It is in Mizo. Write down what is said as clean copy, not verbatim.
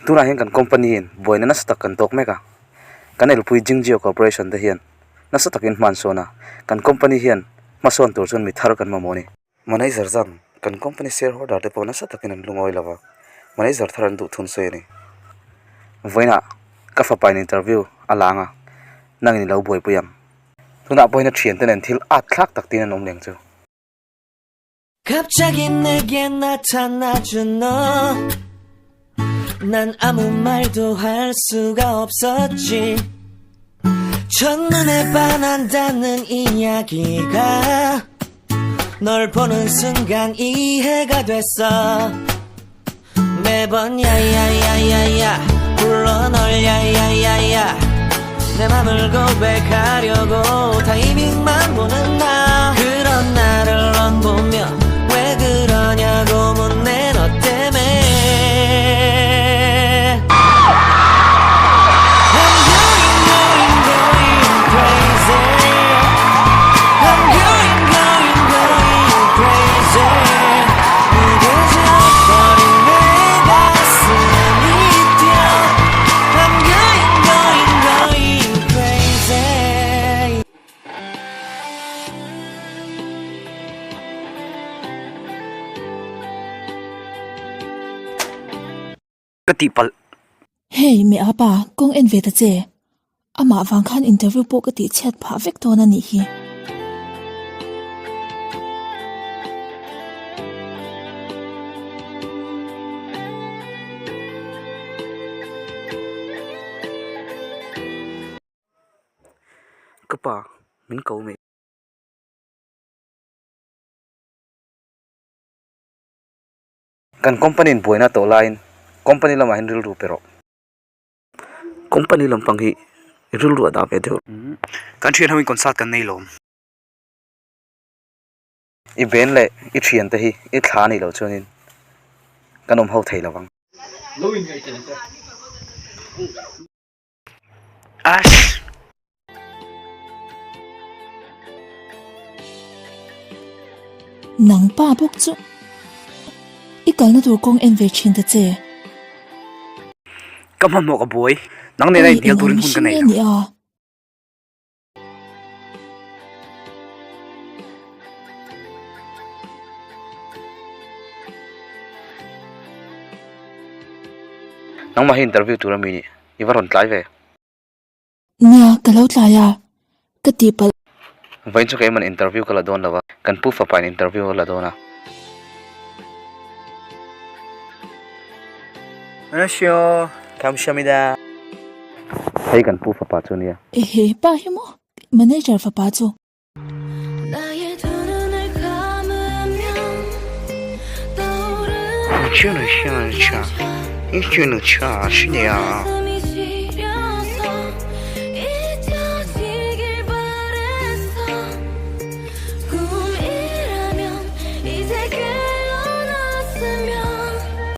Tunah hian kan company in buaina nasa tak kan tawk mek a, kan elpui Jingjio Corporation te hian nasa takin hma an sawn a, kan company hian hmasawn tur chuan mi thar kan mamawh a ni. Manager zan kan company shareholder te pawh nasa takin an lungawi lo va, manager thar an duh thun sawi a ni. Vawiinah ka fapa in interview a la ang a, nangin i lo buaipui ang. Tunah pawhin a thiante nen thil at thlak tak tiin an awm leng chu. 갑자기 내게 나타나준 너. 난 아무 말도 할 수가 없었지. 첫눈에 반한다는 이야기가 널 보는 순간 이해가 됐어. 매번 야야야야야 불러 널 야야야야 내 맘을 고백하려고 타이밍만 보는 나 그런 나를 넌 보며 왜 그러냐고 묻네 너 때문에 I'm going going going crazy I'm going going going crazy 무뎌져 버린 내 가슴이 뛰어 I'm going going going crazy Ka tihpalh. Hey mi apa, kawng en ve ta che. Amah vang khan interview pawh ka tih chhiat phah vek dawn a nih hi. Ka pa, min ko mai. Kan company in buaina tawh laiin company lamah hian rilru pe rawh. Company lampang hi rilru a dah ve deuh. Kan thian ho in concert kan nei lawm. I ben leh i thian te hi i thla anih loh chuanin kan awm ho thei lo ang. Ash! Nang pa bawk chu i kalna tur kawng en ve thin ta che. Ka hmanhmawh ka buai. Nang nena inhnial turin hun ka nei lo. Nangmah hi interview tur ami nih i va rawn tlai ve. Nia, ka lo tlai a, ka tihpalh. Vawiin chu keiman interview ka la dawn lo a, kan pu fapa in interview a la dawn a. Annyeonghaseyo, Kamshamida. Hei kan pu fapa chu nia. Ehe, pa hi maw? Manager fapa chu.